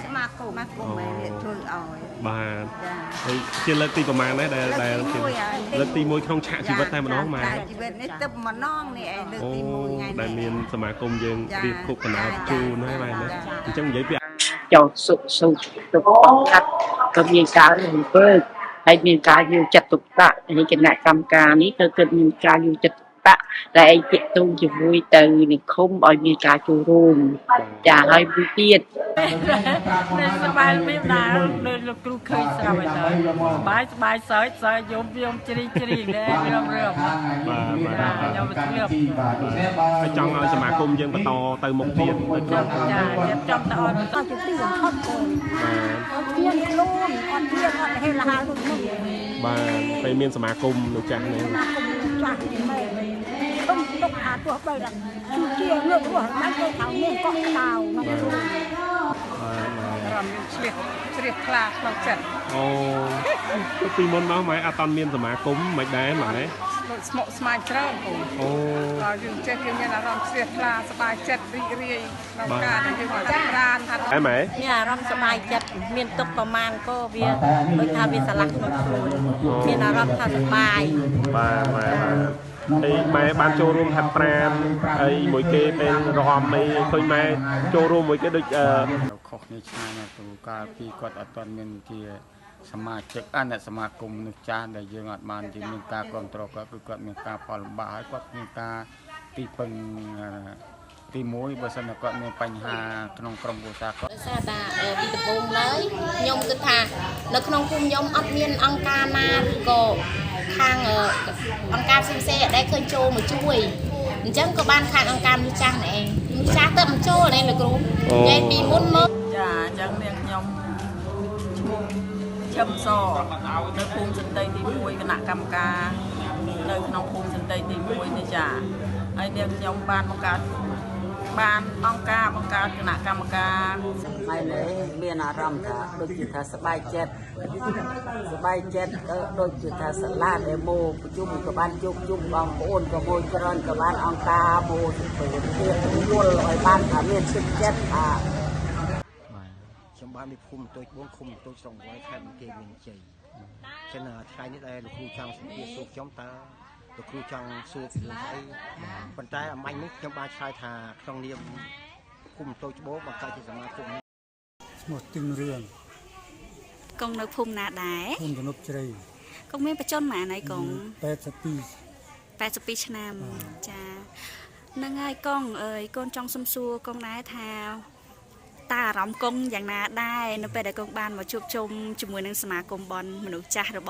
សមាគមសមាគមឯនេះធ្វើឲ្យ បាទ ចា ហើយជាលើកទីប្រហែលដែរដែលដែល លើកទីមួយហើយ លើកទី1ក្នុងឆាកជីវិតតែម្ដងម៉ែ ចាជីវិតនេះទឹកម្ដងនេះឯងលើក អូ ទី1ថ្ងៃនេះ ដែលមានសមាគមយើង ចា រៀបខុបកណ្ដាលជូនហើយម៉ែណា ចា អញ្ចឹងនិយាយពី ចោសុសុទុកបង្កាត់ក៏មានការរំពើហើយមានការយកចិត្តទុកដាក់ហើយគណៈកម្មការនេះគឺគិតមានការយកចិត្តទុកដាក់ដែលឯងទាក់ទងជាមួយទៅនិគមឲ្យមានការចូលរួមចាហើយមួយទៀត នៅសប្បាយរបៀបណានៅលោកគ្រូឃើញស្រាប់ហើយទៅសប្បាយសប្បាយសើចសើចយំយំជ្រីជ្រីដែររឿបរឿប បាទបាទ ខ្ញុំស្លៀប ហើយចង់ឲ្យសមាគមយើងបន្តទៅមុខទៀតនៅក្នុង ចារៀបចំទៅឲ្យបន្ត អត់ជាទីបំផុតកូន បាទ អត់មានខ្លួនអត់មានអត់ហេលហាលដូចនោះ បាទពេលមានសមាគមនៅចាស់នេះ ណាគុំចាស់នេះមែនខ្ញុំទុកថាទោះបីថាជឿជាងើបរស់មិនទៅថាមានកក់ក្ដៅនោះ បាទបាទ អារម្មណ៍យើងជ្រះជ្រះថ្លាក្នុងចិត្ត អូពីមុនមកម៉ែអត់តាន់មានសមាគមមិនដែរម៉ែ ដូចស្មុកស្មាញច្រើនពូ អូ ដល់យើងចេះយើងមានអារម្មណ៍ជ្រះថ្លាសប្បាយចិត្តរីករាយក្នុងការដែលយើងហាត់ប្រាណហាត់ តែម៉ែ មានអារម្មណ៍សប្បាយចិត្តមានទុកប្រមាណក៏វាដូចថាវាស្រឡះក្នុងខ្លួនមានអារម្មណ៍ថាសប្បាយ បាទម៉ែបាទហើយម៉ែបានចូលរួមហាត់ប្រាណហើយមួយគេពេលរំអីឃើញម៉ែចូលរួមមួយគេដូចអឺ ខុសគ្នាឆ្ងាយណាស់ព្រោះកាលពីគាត់អត់ទាន់មានជាសមាជិកអនុសមាគមមនុស្សចាស់ដែលយើងអត់បានជាមានការគ្រប់គ្រងគាត់គឺគាត់មានការផលលំបាកហើយគាត់មានការទីពឹងអឺទី1បើសិនតែគាត់មានបញ្ហាក្នុងក្រុមគ្រួសារគាត់ ដោយសារតាពីដំបូងឡើយខ្ញុំគិតថានៅក្នុងភូមិខ្ញុំអត់មានអង្គការណាឬក៏ខាងអង្គការផ្សេងៗអត់ដែលឃើញចូលមកជួយអញ្ចឹងក៏បានខាងអង្គការមនុស្សចាស់នេះឯងមនុស្សចាស់ទៅមិនចូលឯងលោកគ្រូនិយាយពីមុនមក ចាអញ្ចឹងនាងខ្ញុំឈ្មោះឈឹមសនៅភូមិសន្តិទី1គណៈកម្មការនៅក្នុងភូមិសន្តិទី1នេះចាហើយនាងខ្ញុំបានបង្កើតបានអង្គការបង្កើតគណៈកម្មការ ថ្ងៃនេះមានអារម្មណ៍ថាដូចជាថាសប្បាយចិត្តសប្បាយចិត្តក៏ដូចជាថាសាលាដែលមកប្រជុំក៏បានជួបជុំបងប្អូនក៏មកច្រើនក៏បានអង្គការមកទៅទៀតយល់ឲ្យបានថាមានទឹកចិត្តថា បាទខ្ញុំបានពីភូមិតូចបងឃុំតូចស្រុកវ៉ៃខេត្តបន្ទាយមានជ័យចឹងថ្ងៃនេះដែលលោកគ្រូចង់សម្ភាសសួរខ្ញុំតើលោកគ្រូចង់សួរពីរឿងស្អីប៉ុន្តែអាមាញ់នេះខ្ញុំបានឆ្លើយថាក្នុងនាមភូមិតូចច្បូបង្កើតជាសមាគម ឈ្មោះទឹងរឿង កងនៅភូមិណាដែរ ភូមិទំនប់ជ្រៃ កងមានបច្ចុប្បន្នប៉ុន្មានហើយកង 82 82ឆ្នាំចាហ្នឹងហើយកងអើយកូនចង់សុំសួរកងដែរថាតើអារម្មណ៍កងយ៉ាងណាដែរនៅពេលដែលកងបានមកជួបជុំជាមួយនឹងសមាគមបនមនុស្សចាស់របស់